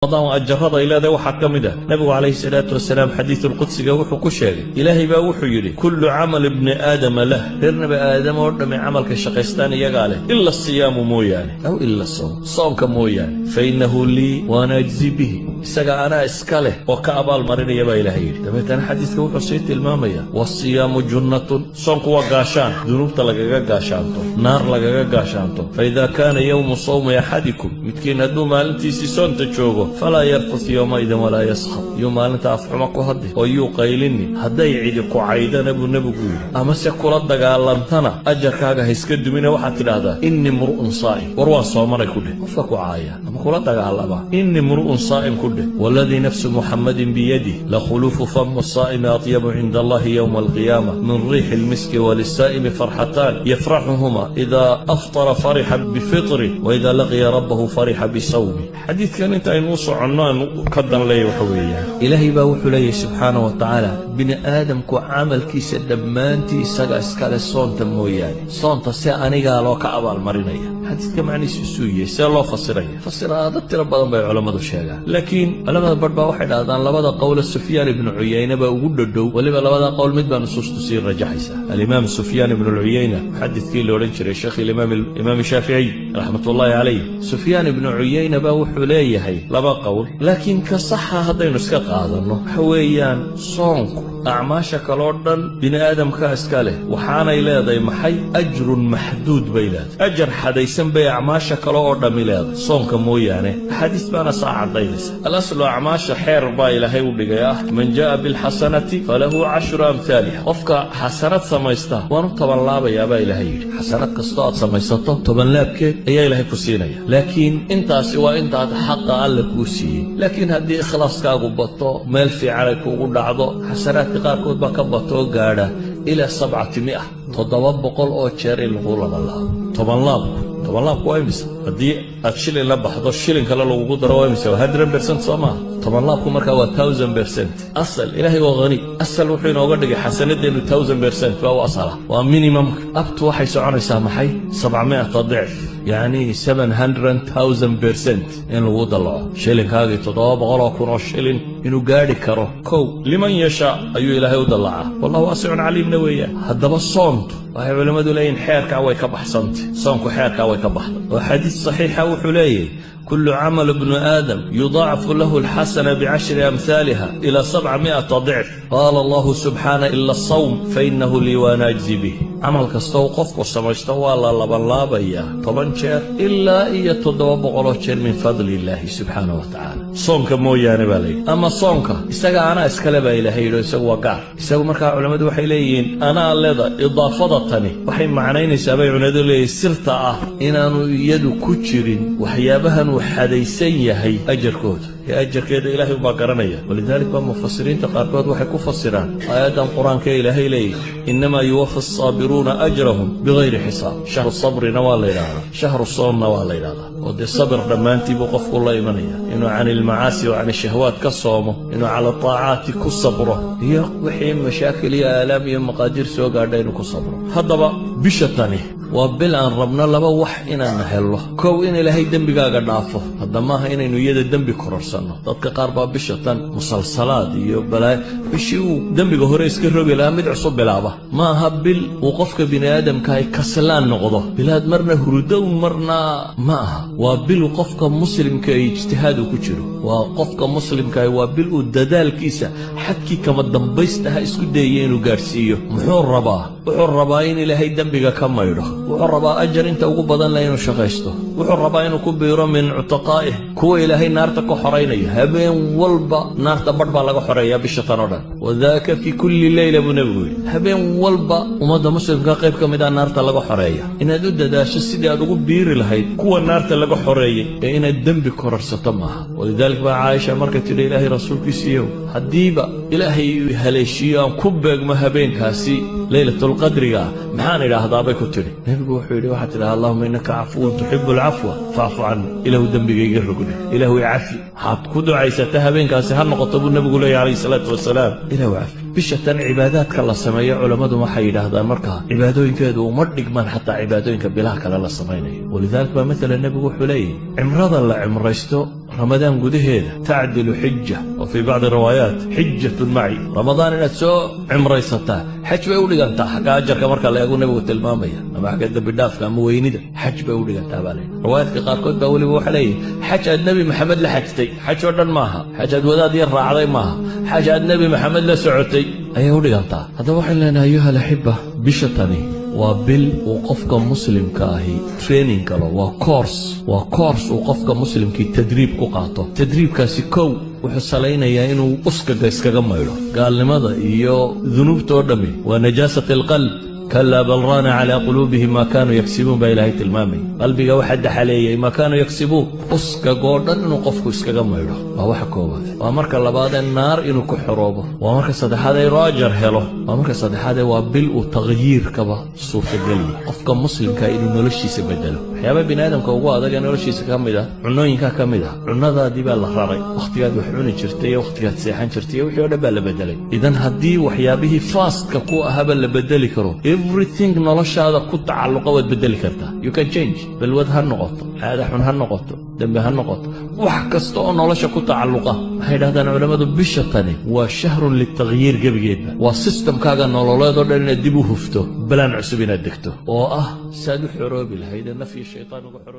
Ajarada ay leedahay waxaa ka mid ah, Nabigu calayhi salaatu wasalaam xadiisulqudsiga wuxuu ku sheegay, Ilaahay baa wuxuu yidhi: كل عمل ابن آدم له, reer Nabi Aadam oo dhammi camalka shaqaystaan iyagaa leh, إلا الصيام mooyaane, أو إلا الصوم, soonka mooyaane, فإنه لي وأنا أجزي به, isaga anaa iska leh oo ka abaalmarinaya, baa Ilaahay yidhi. Dabeetana xadiiska wuxuu sii tilmaamaya: والصيام جنة, soonku waa gaashaan dunuubta lagaga gaashaanto, naar lagaga gaashaanto. فإذا كان يوم صوم أحدكم, midkiin hadduu maalintiisii soonta joogo, فلا يرفث يومئذ ولا يصخب, yuu maalinta afxuma ku hadli oo yuu qaylini. Hadday cidi ku caydana, buu Nebigu yidhi, amase kula dagaalantana, ajarkaaga ha iska dumina. Waxaad tidhaahdaa: إني امرؤ صائم, war waan soomanay ku dheh. Qofka ku caaya ama kula dagaalama, إني امرؤ صائم ku dheh. والذي نفس محمد بيده لخلوف فم الصائم أطيب عند الله يوم القيامة من ريح المسك، وللصائم فرحتان يفرحهما: إذا أفطر فرح بفطره، وإذا لقي ربه فرح بصومه. Xadiidkan inta aynuu soconno aan ka dan leeya waxa weeyaan, Ilaahay baa wuxuu leeyahy subxaana wa tacaala, bini aadamku camalkiisa dhammaantii isaga iskale, soonta mooyaane, soonta se anigaa loo ka abaalmarinaya. Xadiidka macnihiisu isuu yahay, see loo fasiraya? Fasiraado tiro badan bay culammadu sheegaan, laakiin culamada barh baa waxay dhahdaan labada qowle Sufyaan ibnu Cuyayne baa ugu dhodhow. Weliba labada qowl mid baa nusuustu sii rajaxaysa. Alimaam Sufyaan ibnu Lcuyayna, muxadidkii la odhan jiray, sheekh Imaam Shaaficiy raxmatullaahi calayh, Sufyaan ibnu Cuyayna baa wuxuu leeyahay laba qowl, laakiin ka saxa haddaynu iska qaadanno waxa weeyaan, soonku acmaasha kaloo dhan bini aadamka iska leh, waxaanay leedahay maxay? أجر محدود bay leedahay, ajar xadaysan bay acmaasha kale oo dhammi leedahay, soonka mooyaane. Axaadiis baana saa caddaynaysa. الأصل acmaasha xeer baa Ilaahay u dhigay ah: من جاء بالحسنة فله عشر أمثالها. Qofka xasanad samaysta waanu 10 laabayaa, baa Ilaahay yidhi. Xasanad kastoo aad samaysato, 10 laabkeed ayaa Ilaahay ku siinaya, laakiin intaasi waa intaad xaqa Alle kuu siiyey. Laakiin haddii ikhlaaskaagu bato, meel fiican ay kuugu dhacdo, xasanaadka qaarkood baa ka bato oo gaadha ilaa 700, 700 oo jeer in lagu labanlaabo. 10 laabku, 10 laabku waa imisa? Haddii aad shilin la baxdo, shilin kale lagugu daro, waa imisa? Waa 100%, soo maaha? 10 laabku markaa waa 1000%. Asal Ilaahay waa hani. Asal wuxuu inooga dhigay xasanadeennu 1000% baa u asala, waa minimumka. Abtu waxay soconaysaa maxay? 700 ضعف, yacni 700,000% in lagu dallaco shilinkaagii, 700,000 oo shilin inuu gaadhi karo. Kow لمن يشاء ayuu Ilaahay u dallacaa, والله واسع عليم na weeyaan. Haddaba soontu waxay culimmadu leeyihin xeerkaa way ka baxsantay, soonku xeerkaa way ka baxday, oo xadiis saxiixa wuxuu leeyahy: كل عمل ابن آدم يضاعف له الحسنة بعشر أمثالها إلى 700 ضعف، قال الله سبحانه: إلا الصوم فإنه لي وأنا أجزي به. Camal kasta uu qofku samaysto waa la labanlaabayaa 10 jeer ilaa iyo 700 jeer, من فضل الله سبحانه وتعالى, soonka mooyaane, baa layidhi. Ama soonka isaga anaa iskale, baa Ilaahay yidhi, isagu waa gaar isagu. Markaa culammadu waxay leeyihiin anaa leda, idaafada tani waxay macnaynaysaa, bay culimmadu leeyihin, sirta ah inaanu iyadu ku jirin waxyaabahan uu xadaysan yahay ajarkooda, ee ajarkeeda Ilaahay ubaa garanaya. ولذلك baa mufasiriinta qaarkood waxay ku fasiraan aayaddan Qur-aanka ee Ilaahay leeyahy: إنما يوفى الصابرون أجرهم بغير حساب. شهر الصبر na waa la yidhahdaa, شهر الصوم na waa la yidhahdaa, oo dee sabir dhammaantii buu qofku la imanaya, inuu عن المعاصي وعن الشهوات ka soomo, inuu على الطاعات ku sabro, iyo wixii mashaakil iyo aalaam iyo maqaadiir soo gaadha inuu ku sabro. Haddaba bisha tani waa bil aan rabno laba wax inaan hello. Kow, in Ilaahay dembigaaga dhaafo. Hadda maaha inaynu iyada dembi kororsanno. Dadka qaar baa bisha tan musalsalaad iyo balaayo, bishii uu dembiga hore iska rogi lahaa mid cusub bilaaba. Ma aha bil uu qofka bini aadamkahay kaslaan noqdo, bilaad marna hurudo marna ma aha. Waa bil qofka muslimka ay ijtihaad uu ku jiro. Waa qofka muslimkaah, waa bil uu dadaalkiisa xadkii kama dambaystaha isku dayaya inuu gaadhsiiyo. Muxuu rabaa? Wuxuu rabaa in Ilaahay dembiga ka maydho. Wuxuu rabaa ajar inta ugu badan leh inuu shaqaysto. Wuxuu rabaa inuu ku biiro من عتقائه, kuwa Ilaahay naarta ka xoraynaya. Habeen walba naarta badh baa laga xoreeyaa bisha tan oo dhan. وذاك في كل ليلة, buu Nebigu yidhi. Habeen walba ummadda muslimka qayb ka mid ah naarta laga xoreeya. Inaad u dadaasho sidii aad ugu biiri lahayd kuwa naarta laga xoreeyey, ee inaad dembi kororsato maaha. ولذلك baa Caaisha markay tidhi: Ilaahay rasuulkiisiiyow, haddiiba Ilaahay haleeshiiyo aan ku beegmo habeenkaasi leylatulqadriga ah, maxaan idhaahdaa? bay ku tidhi. Nebigu wuxuu yidhi: waxaad tidhaha: اللهم إنك عفو تحب العفو فاعف عني. Ilaahu dembigayga rogdhe, Ilaahu cafi. Waxaad ku ducaysata habeenkaasi ha noqoto, buu Nebigu leeyahy calayhi salaatu wasalaam, Ilaahu cafi. Bisha tan cibaadaadka la sameeyo, culammadu waxay yidhaahdaan markaa cibaadooyinkeedu uma dhigmaan xataa cibaadooyinka bilaha kale la samaynayo. ولذلك baa maalan Nebigu wuxuu leeyahy cimrada la cimraysto Ramadaan gudaheeda تعدل حجة وفي بعض الروايات حجة معي. Ramadaan inaad soo cimraysataa xaj bay u dhigantaa xagga ajarka marka la eego, Nebigu tilmaamaya, ama xagga dembidhaafka ama weynida, xaj bay u dhigantaa baa leeyahy. Riwaayaadka qaarkood baa weliba waxa leeyahy xaj aad Nebi Maxamed la xajtay. Xaj oo dhan maaha, xaj aad wadaad yar raacday maaha, xaj aad Nebi Maxamed la socotay ayay u dhigantaa. Haddaba waxaan leenahay, أيها الأحبة, bisha tani waa bil uu qofka muslimka ahi training galo. Waa course, waa course uu qofka muslimkii tadriib ku qaato. Tadriibkaasi kow wuxuu salaynayaa inuu uskaga iskaga maydho. Gaalnimada iyo dunuubta oo dhammi waa نجاسة القلب. كلا بل ران على قلوبهم ما كانوا يكسبون baa Ilaahay tilmaamay. Qalbiga waxa daxaleeyey ما كانوا يكسبون. Uskagoo dhan inuu qofku iskaga maydho waa waxa koowaad. Waa marka labaadee naar inuu ku xoroobo. Waa marka saddexaad ee inuu ajar helo. Waa marka saddexaadee waa bil uu takhyiirkaba suurtageliya, qofka muslimka inuu noloshiisa bedelo. Waxyaaba bini aadamka ugu adag ee noloshiisa ka mid ah cunooyinkaa ka mid ah. Cunadaadii baa la raray, wakhtigaad wax cuni jirtay iyo wakhtigaad seexan jirtay iyo wixii o dhan baa la bedelay. Idan haddii waxyaabihii fastka ku ahaba la bedeli karo, everything noloshaada ku tacalluqa waad bedeli kartaa. You can change. Balwad ha noqoto, caada xun ha noqoto, dembi ha noqoto, wax kasta oo nolosha ku tacalluqa. Waxay dhahdaan culammadu, bisha tani waa شهر للتغيير. Gebigeedba waa systemkaaga nololeed oo dhan inaad dib u hufto, balaan cusub inaad degto oo ah saad u xoroobi lahayd ee naf iyo shaytaan uga xoroobi.